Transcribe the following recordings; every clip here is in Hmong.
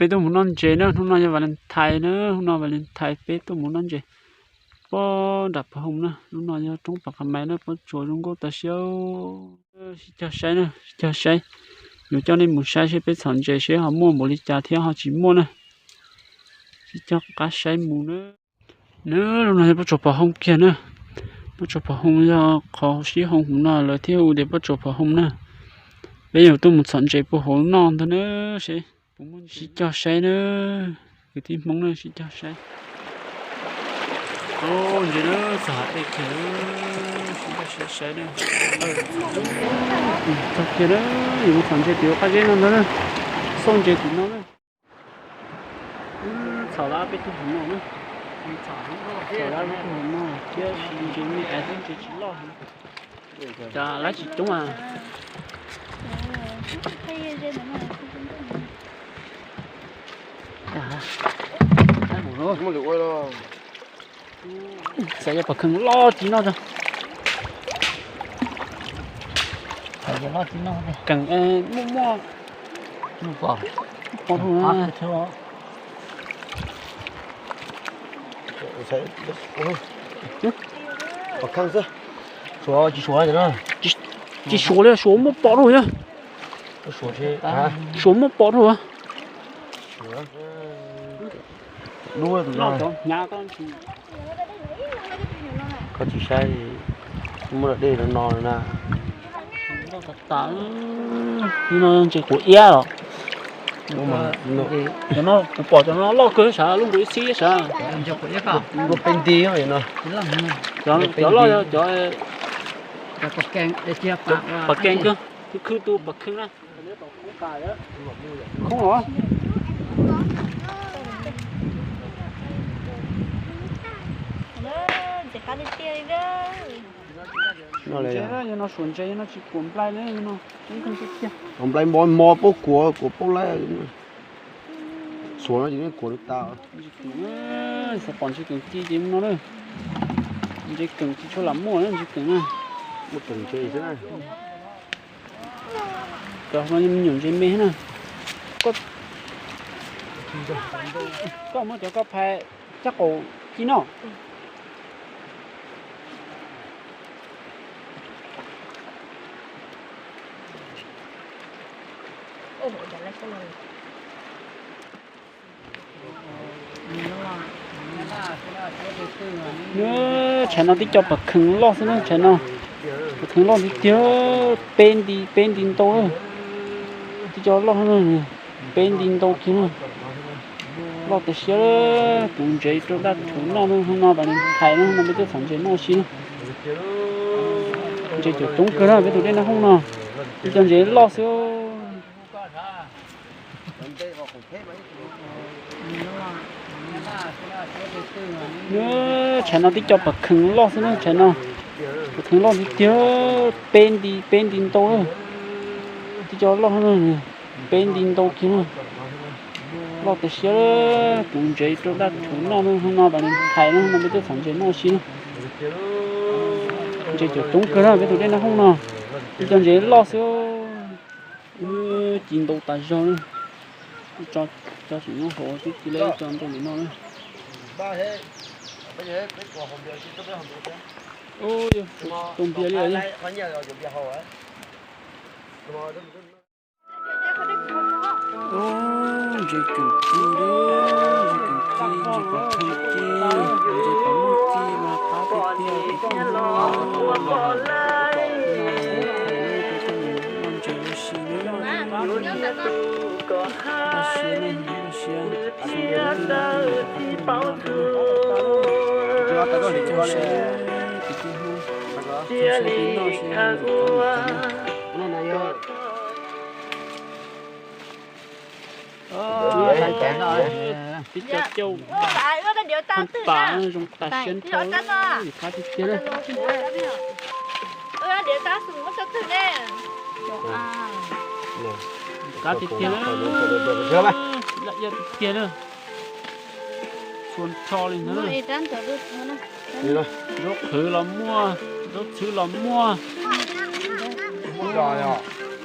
Peb tuaj mus noj ntses na, hnub no yog Valentine na, hnub no Valentine peb tuaj mus noj ntses pob nram Pov Hoom na. Lub no yog roob Pov Qha Mais na, pob tsuas zoo nkauj tas siab. Sib cog saib na, sib cog saib. Yuav coj nej mus saib seb peb txhom ntses seb ho muaj npaum li cas thiab ho tsis muaj na. Sib cog qab saib mus na. Na, lub no yog pob tsuas Pov Hoom kiag na. Pob tsuas Pov Hoom yog qhov sib hoo hauv no lawv thiaj hu tias pob tsuas Pov Hoom na. Peb yuav tuaj mus txhom ntses puag hauv noj ntag na, seb puas muaj ntses. Sib cog saib na, kwv tij Hmoob na, sib cog saib. Ntses na, txog hav dej kiag, sib cog saib na. Txog kiag na, yuav mus txhom ntses tim qab zeb no ntag na. Xauj ntses tim no na. Txhom lab peb tug hauv no na. Txhom lab peb tug hauv no thiab, ntses me ais thiab ntses tsis loj. Cas lab tsis coob a. Xav yog pom kheej loj tsis noj tso. Keem muaj muaj. Pom rau na. Pom kheej xwb. Suav tsis suav no. Tsis suav li, suav muaj pom rau na. Suav muaj pom rau. Dub tus no. Koj tsis saib, muab dej no no na. Tam, no ntses quav iab los. Cov no kuv pom cov no loj kawg sav, lub nkaus ib xib sav. Dua peb nti no. Cov loj yog cov pom keej kawg, khwv khwv tus pom kheej na. Khoob los. Ntses qab tiag tiag li. Ntses no, yog no suav ntses, yog no tsis kuam nplai li no. Kuam nplai mos mos paub kuam, kuam paub laib. Suav no ces kuam li tas. Xav pom ntses keem ci ces mus no na. Ntses keem tsis tshua lam muaj na, ntses keem na. Muaj keem ntses xwb na. Cov no yog me nyuam ntses me na. Koj muab cov koj phais caj qaum ci noj. Nws, tshais no tib co pom kheej loj xwb na, tshais no pom kheej loj tiag tiag, peb nti, peb nti ntau na. Tib co loj na, peb nti ntau kiag na. Loj tas siab, tus ntses rau dab rhuv noj na, hnub no pas hais na, hnub no peb tuaj txhom ntses noj si na. Ntses coob coob kawg na, peb tus dej nab hooj no, tib co ntses loj xwb. Nws, tshais no tib co pom kheej loj xwb na, tshais no pom kheej loj tiag tiag, peb nti, peb nti ntau na. Tib co loj na, peb nti ntau kiag na. Loj tas siab, tus ntses rau dab rhuv noj na, hnub no pas hais na, hnub no peb tuaj txhom ntses noj si na. Ntses coob coob kawg na, peb tus dej nab hooj no, tib co ntses loj xwb. Ci ntau tas zog na. Tso, tso tseem nyob hauv xwb, ci lawm tso ntau ntawm no na. Tus npias li. Ntses keem ci, ntses keem ci, ntses pom kheej ci, ntses pom muaj ci mas qab tiag tiag. Ntses ua si, ua si, ua si. Tib co cauj, paj tas zoo tas siab nrho, qab tiag tiag na. Qab tiag tiag na. Laj iab tiag tiag na. Txhua nrho li ntawd. Zaub qhwv los muaj, zaub txhwb los muaj.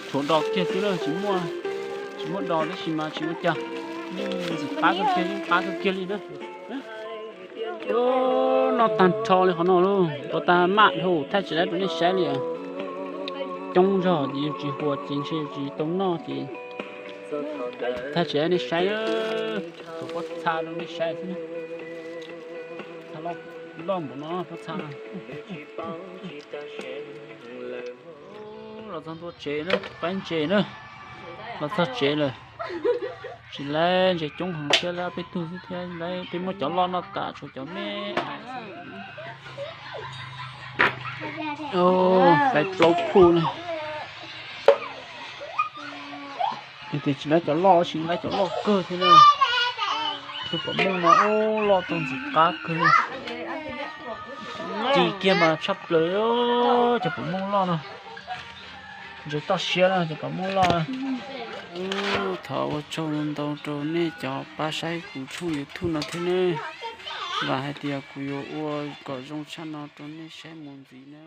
Tshuav dos kiag xwb na, tsis muaj, tsis muaj dos tab sis mas tsis ua cas. Ntxim qab kawg kiag, qab kawg kiag li na. Noj tag nrho li qhov no lauj, tau tag mam dhau, thaij tsis laib rau nej saib li. Coob zog ces yus tsis huas ces ntshe yus tsis tau noj ces thaij tsis laib nej saib, tsuas pob txha rau nej saib xwb. Loj npaum no pob txha. Los txog ntua tsev na, peb ntses na, los txog tsev lawm. Tsis laib ntses coob heev thiab, laib peb tug xwb thiab, laib peb muab cov loj noj tas tshuav cov me. Laib plaub phuj na. Tias tsis laib cov loj, tsis laib cov loj kawg thiab na. Tus pom muj no loj tau ntxim qab kawg. Ci kiag mas tshaj plaws, cov pom muj loj no. Ntses toj siab no cov pom muj loj. Thov ua tsaug ntau rau nej cov pab saib kuv tshooj YouTube no thiab ne. Vam hais tias kuv yuav ua kom zoo tshaj no rau nej saib mus ntxiv na.